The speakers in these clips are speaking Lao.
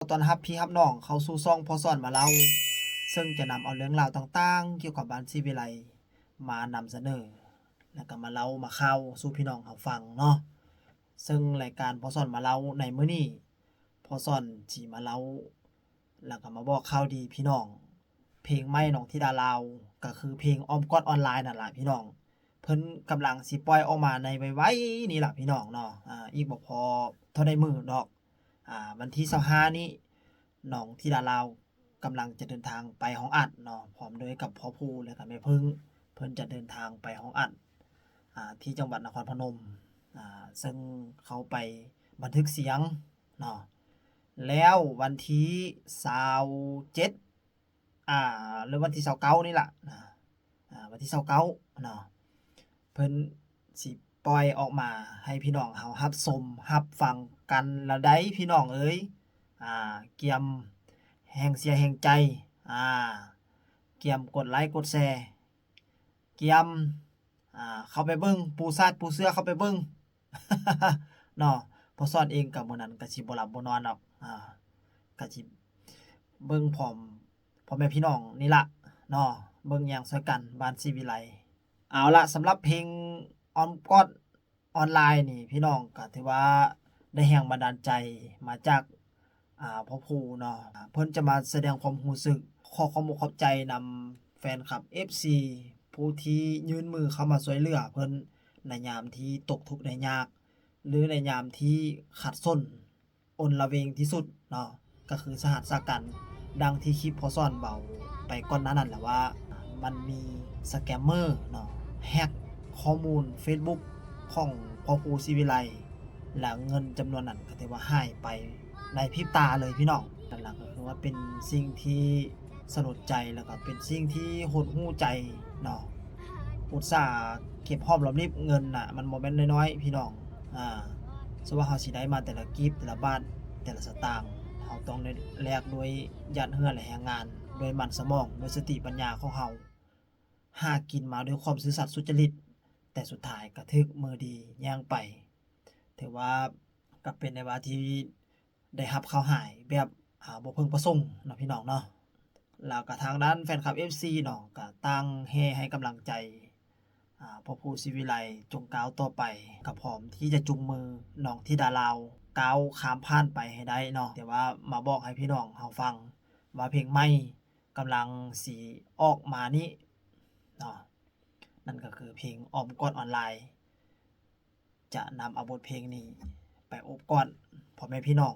ຕ້ອນຮັບພີ່ຮັບນ້ອງເຂົ້າສູ່ຊ່ອງພໍ່ສອນມາເລົ່າ ເຊິ່ງຈະນຳເອົາເລື່ອງລາວຕ່າງໆກ່ຽວກັບບ້ານສີວິໄລມານຳສະເໜີ ແລ້ວກໍມາເລົ່າມາຂ່າວສູ່ພີ່ນ້ອງເຮົາຟັງເນາະ. ເຊິ່ງລາຍການພໍ່ສອນມາເລົ່າໃນມື້ນີ້ ພໍ່ສອນຊິມາເລົ່າ ແລ້ວກໍມາບອກຂ່າວດີພີ່ນ້ອງ ເພງໃໝ່ນ້ອງທິດາລາວ ກໍຄືເພງອ້ອມກອດອອນລາຍນັ້ນລະພີ່ນ້ອງ. ເພິ່ນກຳລັງຊິປ່ອຍອອກມາໃນໄວໆນີ້ລະພີ່ນ້ອງເນາະ. ອາ ອີກບໍ່ພໍເທົ່າໃດມື້ດອກ. ອາ ວັນທີຊາວຫ້ານີ້ ນ້ອງທິດາລາວກຳລັງຈະເດີນທາງໄປຫ້ອງອັດເນາະ ພ້ອມດ້ວຍກັບພໍ່ພູ ແລະກະແມ່ເພິ່ງ. ເພິ່ນຈະເດີນທາງໄປຫ້ອງອັດ ອາ ທີ່ຈັງຫວັດນະຄອນພະນົມ ອາ ເຊິ່ງເຂົ້າໄປບັນທຶກສຽງເນາະ. ແລ້ວວັນທີຊາວເຈັດ ອາ ຫຼືວັນທີຊາວເກົ້ານີ້ລະນະ ອາ ວັນທີຊາວເກົ້າເນາະ ເພິ່ນຊິປ່ອຍອອກມາໃຫ້ພີ່ນ້ອງເຮົາຮັບຊົມຮັບຟັງກັນລະໄດ໋ພີ່ນ້ອງເອີຍ. ອາ ກຽມແຮງເຊຍແຮງໃຈ ອາ ກຽມກົດໄລກົດແຊ ກຽມ ອາ ເຂົ້າໄປເບິ່ງ ປູຊາດປູເສື້ອເຂົ້າໄປເບິ່ງ ເນາະ. ພໍ່ສອນເອງກໍມື້ນັ້ນກໍຊິບໍ່ຫຼັບບໍ່ນອນດອກ ອາ ກໍຊິເບິ່ງພ້ອມພໍ່ແມ່ພີ່ນ້ອງນີ້ລະເນາະ ເບິ່ງແຍງຊ່ວຍກັນ ບ້ານສີວິໄລ. ເອົາລະ ສຳລັບເພງອ້ອມກອດອອນລາຍນີ້ ພີ່ນ້ອງກໍຖືວ່າໄດ້ແຮງບັນດານໃຈມາຈາກ ອາ ພໍ່ພູເນາະ ເພິ່ນຈະມາສະແດງຄວາມຮູ້ສຶກ ຂໍຂອບອົກຂອບໃຈນຳແຟນຄລັບ ເອັຟຊີ ຜູ້ທີ່ຍື່ນມືເຂົ້າມາຊ່ວຍເຫຼືອເພິ່ນໃນຍາມທີ່ຕົກທຸກໄດ້ຍາກ ຫຼືໃນຍາມທີ່ຂັດສົນອົນລະເວງທີ່ສຸດເນາະ ກໍຄືສະຫັດສາກັນ. ດັ່ງທີ່ຄລິບພໍ່ສອນເວົ້າໄປກ່ອນໜ້ານັ້ນແຫຼະວ່າ ມັນມີສະແກມເມີເນາະ ແຮັກຂໍ້ມູນເຟສບຸກຂອງພໍ່ພູ ສີວິໄລ ແລະເງິນຈຳນວນນັ້ນກໍຖືວ່າຫາຍໄປໃນພິບຕາເລີຍພີ່ນ້ອງ. ນັ້ນລະກໍຄືວ່າເປັນສິ່ງທີ່ສະຫຼົດໃຈ ແລ້ວກໍເປັນສິ່ງທີ່ຫົດຫູ່ໃຈເນາະ. ອຸດສ່າເກັບຫອມລອມລິບເງິນນະ ມັນບໍ່ແມ່ນນ້ອຍໆ ພີ່ນ້ອງ. ອາ ສະວ່າເຮົາຊິໄດ້ມາແຕ່ລະກີບ ແຕ່ລະບາດ ແຕ່ລະສະຕາງ ເຮົາຕ້ອງໄດ້ແລກດ້ວຍຫຍາດເຫື່ອ ແລະແຮງງານ ດ້ວຍມັນສະໝອງ ດ້ວຍສະຕິປັນຍາຂອງເຮົາ ຫາກິນມາດ້ວຍຄວາມຊື່ສັດສຸດຈະລິດ ແຕ່ສຸດທ້າຍກໍຖືກມືດີແຍ່ງໄປ. ຖືວ່າກໍເປັນໄດ້ວ່າທີ່ໄດ້ຮັບຂ່າວຮ້າຍແບບ ອາ ບໍ່ເພິ່ງປະສົງເນາະ ພີ່ນ້ອງເນາະ. ແລ້ວກໍທາງດ້ານແຟນຄລັບ ເອັຟຊີ ເນາະ ກໍຕ່າງແຫ່ໃຫ້ກຳລັງໃຈ ອາ ພໍ່ພູ ສີວິໄລ ຈົ່ງກ້າວຕໍ່ໄປ ກໍພ້ອມທີ່ຈະຈູງມືນ້ອງທິດາລາວ ກ້າວຂ້າມຜ່ານໄປໃຫ້ໄດ້ເນາະ. ແຕ່ວ່າມາບອກໃຫ້ພີ່ນ້ອງເຮົາຟັງວ່າເພງໃໝ່ ກຳລັງຊິອອກມານີ້ເນາະ ນັ້ນກໍຄືເພງອ້ອມກອດອອນລາຍ. ຈະນຳເອົາບົດເພງນີ້ໄປໂອບກອດພໍ່ແມ່ພີ່ນ້ອງ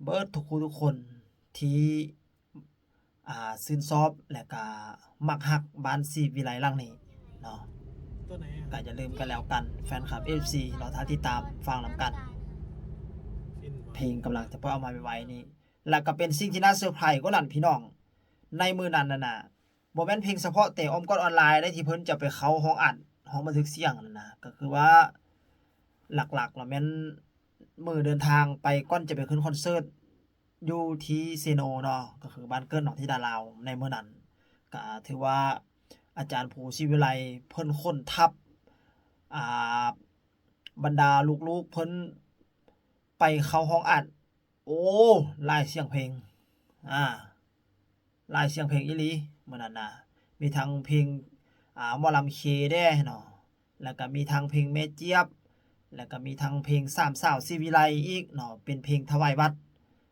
ເບິດທຸກຜູ້ທຸກຄົນທີ່ ອາ ຊື່ນຊອບ ແລະກະມັກຮັກບ້ານສີວິໄລຫຼັງນີ້ເນາະ. ກໍຢ່າລືມກັນແລ້ວກັນ ແຟນຄລັບ ເອັຟຊີ ລໍຖ້າຕິດຕາມຟັງນຳກັນ. ເພງກຳລັງຈະປ່ອຍອອກມາໄວໆນີ້ ແລ້ວກໍເປັນສິ່ງທີ່ໜ້າເຊີໄພກວ່ານັ້ນ ພີ່ນ້ອງ. ໃນມື້ນັ້ນນັ້ນນະ ບໍ່ແມ່ນເພງສະເພາະແຕ່ອ້ອມກອດອອນລາຍໃດ ທີ່ເພິ່ນຈະໄປເຂົ້າຫ້ອງອັດ ຫ້ອງບັນທຶກສຽງນັ້ນນະ. ກໍຄືວ່າຫຼັກໆແລ້ວແມ່ນມື້ເດີນທາງໄປ ກ່ອນຈະໄປຂຶ້ນຄອນເສີດຢູ່ທີ່ເຊໂນເນາະ ກໍຄືບ້ານເກີດນ້ອງທິດາລາວໃນມື້ນັ້ນ. ກໍຖືວ່າອາຈານພູ ສີວິໄລ ເພິ່ນຂົນທັບ ອາ ບັນດາລູກໆເພິ່ນໄປເຂົ້າຫ້ອງອັດ ໂອ້ ຫຼາຍສຽງເພງ ອາ ຫຼາຍສຽງເພງອີ່ຫຼີມື້ນັ້ນນະ. ມີທັງເພງ ອາ ໝໍລຳເຄແດ່ເນາະ ແລ້ວກໍມີທັງເພງແມ່ຈຽບ ແລ້ວກໍມີທັງເພງສາມສາວສີວິໄລອີກເນາະ ເປັນເພງຖວາຍວັດ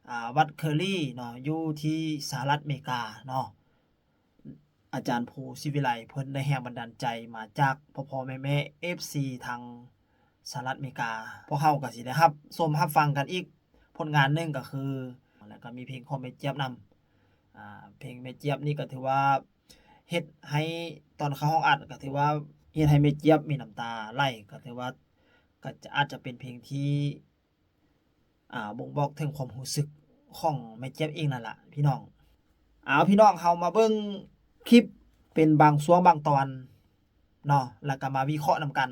ອາ ວັດເຄີຣີເນາະ ຢູ່ທີ່ສະຫະລັດອາເມລິກາເນາະ. ອາຈານພູ ສີວິໄລ ເພິ່ນໄດ້ແຮງບັນດານໃຈມາຈາກພໍ່ໆແມ່ໆ ເອັຟຊີ ທາງສະຫະລັດອາເມລິກາ. ພວກເຮົາກໍຊິໄດ້ຮັບຊົມຮັບຟັງກັນອີກຜົນງານໜຶ່ງກໍຄື ແລ້ວກໍມີເພງຂອງແມ່ຈຽບນຳ. ອາ ເພງແມ່ຈຽບນີ້ກໍຖືວ່າເຮັດໃຫ້ຕອນເຂົ້າຫ້ອງອັດ ກໍຖືວ່າເຮັດໃຫ້ແມ່ຈຽບມີນ້ຳຕາໄຫຼ ກໍຖືວ່າ ກໍຈະ ອາດຈະເປັນເພງທີ່ ອ່າ ບົ່ງບອກເຖິງຄວາມຮູ້ສຶກຂອງແມ່ຈຽບເອງນັ້ນລະພີ່ນ້ອງ. ເອົາ ພີ່ນ້ອງເຮົາມາເບິ່ງຄລິບເປັນບາງຊ່ວງບາງຕອນເນາະ ແລ້ວກໍມາວິເຄາະນຳກັນ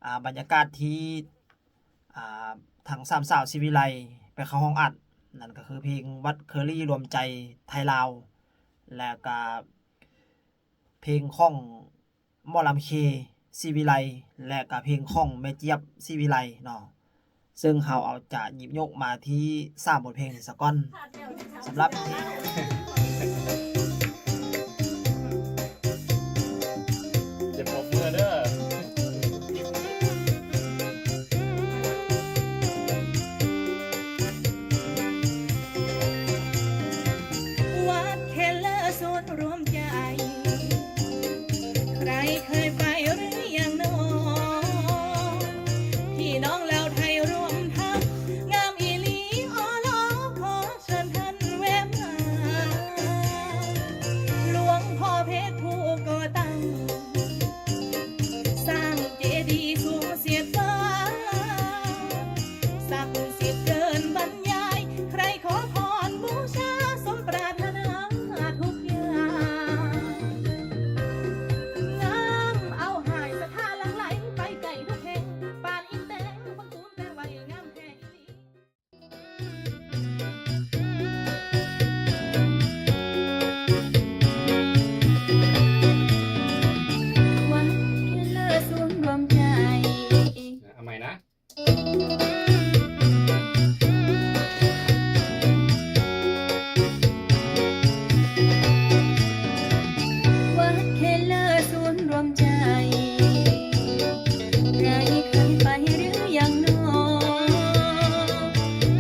ອ່າ ບັນຍາກາດທີ່ ອ່າ ທັງສາມສາວສີວິໄລໄປເຂົ້າຫ້ອງອັດ ນັ້ນກໍຄືເພງວັດເຄີຣີລວມໃຈໄທລາວ ແລ້ວກໍເພງຂອງ ໝໍລຳເຄ ສີວິໄລ ແລະກະເພງຂອງແມ່ຈຽບ ສີວິໄລເນາະ. ເຊິ່ງເຮົາເອົາຈະຫຍິບຍົກມາທີ່ສາມບົດເພງນີ້ສາກ່ອນ. ສຳລັບເພງ ຢ່າປົບມືເດີ. ວັດແຄເລີສູນລວມໃຈ ໃຄເຄີຍໄປຫຼືຍັງໜໍ ພີ່ນ້ອງລາວໄທລວມທັງ ງາມອີ່ຫຼີອໍຫຼໍ ຂໍເຊີນທ່ານແວະມາ ຫຼວງພໍ່ເພັດຜູ້ກໍ່ຕັ້ງ ສ້າງເຈດີສູງສຽດຟ້າ ສັກສິດເກີນບັນຍາຍ ໃຄຂໍພອນບູຊາ ສົມປາດຖະໜາທຸກຢ່າງ ງາມເອົາຫາຍ ສັດທາຫຼັ່ງໄຫຼໄປໄກທຸກແຫ່ງ ປານອິນແຕງ ບັງຕູນແປໄວ້ ງາມແທ້ອີ່ຫຼີ. ວັດແຄເລີສູນລວມໃຈ ເອົາໃໝ່ນະ. ວັດແຄເລີສູນລວມໃຈ ໃຄເຄີຍໄປຫຼືຍັງໜໍ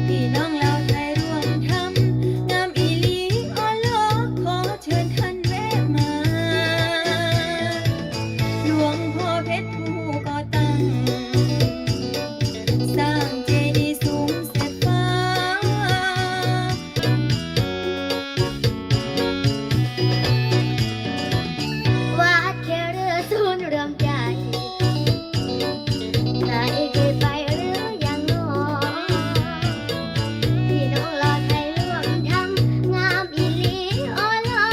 ພີ່ນ້ອງລາວໄທລວມທຳ ງາມອີ່ຫຼີອໍຫຼໍ ຂໍເຊີນທ່ານແວະມາ ຫຼວງພໍ່ເພັດຜູ້ກໍ່ຕັ້ງ ສ້າງເຈດີສູງສຽດຟ້າ ວັດແຄເລີສູນລວມໃຈ ໃຄເຄີຍໄປຫຼືຍັງໜໍ ພີ່ນ້ອງລາວໄທລວມທຳ ງາມອີ່ຫຼີອໍຫຼໍ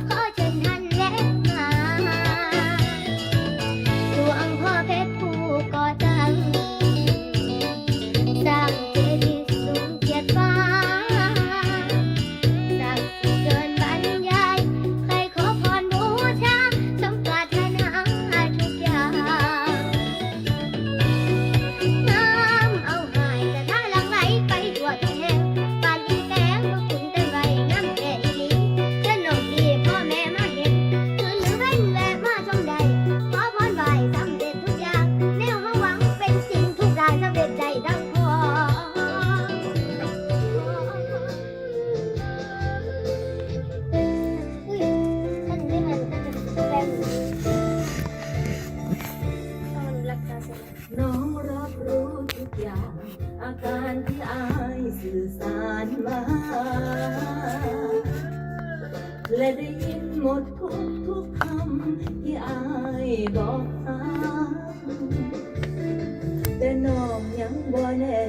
ຂໍເຊີນທ່ານແວະມາ ຫຼວງພໍ່ເພັດຜູ້ກໍ່ຕັ້ງ ສ້າງເຈດີສູງສຽດຟ້າ ສັກສິດເກີນບັນຍາຍ ໃຄຂໍພອນບູຊາ ສົມປາດຖະໜາທຸກຢ່າງ ງາມເອົາຫາຍ ສັດທາຫຼັ່ງໄຫຼໄປທົ່ວທຸກແຫ່ງ ປານອິນແຕງ ບັງຕູນແປໄວ້ ງາມແທ້ອີ່ຫຼີ ເຊີນນ້ອງພີ່ພໍ່ແມ່ມາເຫັນ ຄືນຫຼືເວັນແວະມາຊົມໄດ້ ຂໍພອນໄຫວ້ສຳເລັດທຸກຢ່າງ ແນວເຮົາຫວັງເປັນຈິງ ທຸກຢ່າງສຳເລັດໄດ້ດັ່ງ น้องรับรู้ทุกอย่าง อาการที่อ้ายสื่อสารมา และได้ยินหมดทุกๆ คำที่อ้ายบอกมา แต่น้องยังบ่แน่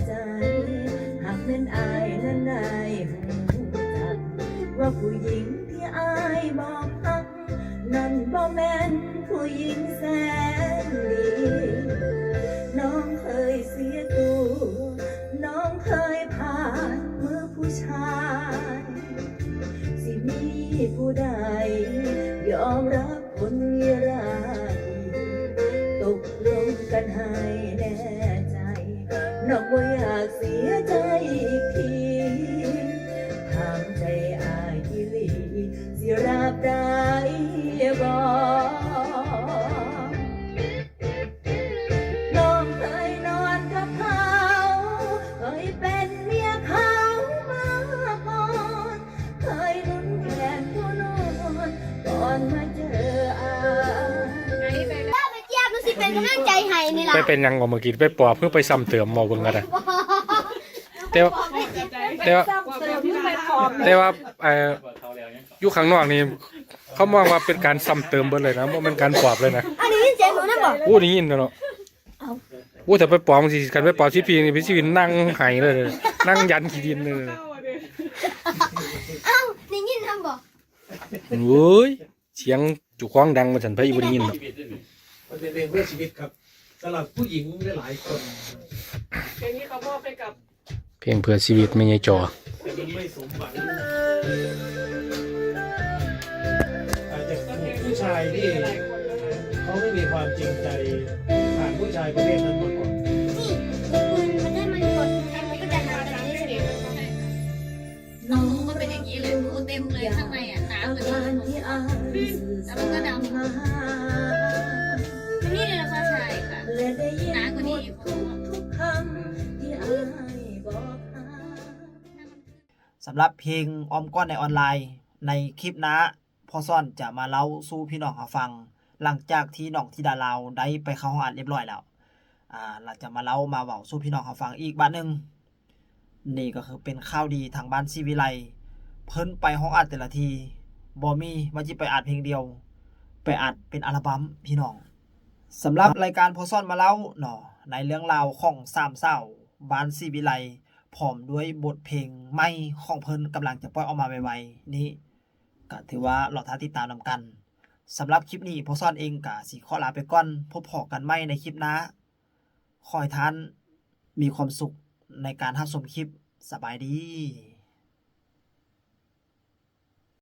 ใจ หากแม่นอ้ายนั้นได้ฮู้จัก ว่าผู้หญิงที่อ้ายบอกฮัก นั้นบ่แม่นผู้หญิงแสนดี น้องเคยเสียตัว น้องเคยผ่านมือผู้ชาย สิมีผู้ใดยอมรับคนเยียราดี ตกลงกันให้แน่ใจ น้องบ่อยากเสียใจอีกที ถามใจอ้ายอีหลี สิรับได้บ่ น้องเคยนอนกับเขา เคยเป็นเมียเขามาก่อน เคยหนุนแขนเขานอน ก่อนมาเจออ้าย ไปเจี๊ยบ รู้สิเป็นกำลังใจให้นี่ล่ะ ไปเป็นหยังก่อนเมื่อกี้ ไปปอบเพื่อไปซ้ำเติม เว้าเบิ่งก็ได้ แต่ว่า แต่ว่า แต่ว่า เอ่อ อยู่ข้างนอกนี่ เขามองว่าเป็นการซ้ำเติมเบิดเลยนะ บ่แม่นการปอบเลยนะ อันนี้ยินเสียงหนูนำบ่ โอ้ ได้ยินแล้วเนาะ เอ้า โอ้ ถ้าไปปอบจั่งซี้ คันไปปอบสิพีนี่ เป็นสินั่งไห้เลย นั่งยันขี้ดินเลย เอ้า ได้ยินนำบ่ โอ้ย เสียงเจ้าของดังว่าซั่น ไผสิบ่ได้ยินเนาะ มันเป็นเพลงเพื่อชีวิตครับ สำหรับผู้หญิงหลายๆคน เพลงนี้เขามอบให้กับ เพลงเพื่อชีวิตแม่ใหญ่จอ แต่มันไม่สมหวัง อาจจะถูกผู้ชายที่เขาไม่มีความจริงใจ ผ่านผู้ชายประเภทนั้นมาก่อน นี่ ขอบคุณ มันได้มา เต็มเลยข้างในอะ หนากว่านี้อีก แล้วมันก็ดำ มันไม่ได้ราคาไทยค่ะ หนากว่านี้อีก ສຳລັບເພງອ້ອມກ້ອນໃນອອນລາຍ ໃນຄລິບໜ້າ ພໍ່ສອນຈະມາເລົ່າສູ່ພີ່ນ້ອງເຮົາຟັງ ຫຼັງຈາກທີ່ນ້ອງທິດາລາວໄດ້ໄປເຂົ້າຫ້ອງອັດຮຽບຮ້ອຍແລ້ວ ອາ ລະຈະມາເລົ່າມາເວົ້າສູ່ພີ່ນ້ອງເຮົາຟັງອີກບາດໜຶ່ງ. ນີ້ກໍຄືເປັນຂ່າວດີທາງບ້ານສີວິໄລ ເພິ່ນໄປຫ້ອງອັດແຕ່ລະທີ ບໍ່ມີວ່າຊິໄປອັດເພງດຽວ ໄປອັດເປັນອັລະບັມພີ່ນ້ອງ. ສຳລັບລາຍການພໍ່ສອນມາເລົ່າເນາະ ໃນເລື່ອງລາວຂອງສາມສາວບ້ານສີວິໄລ ພ້ອມດ້ວຍບົດເພງໃໝ່ຂອງເພິ່ນກຳລັງຈະປ່ອຍອອກມາໄວໆນີ້ ກໍຖືວ່າລໍຖ້າຕິດຕາມນຳກັນ. ສຳລັບຄລິບນີ້ພໍ່ສອນເອງກໍຊິຂໍລາໄປກ່ອນ ພົບພໍ້ກັນໃໝ່ໃນຄລິບໜ້າ. ຂໍໃຫ້ທ່ານມີຄວາມສຸກໃນການຮັບຊົມຄລິບ. ສະບາຍດີ.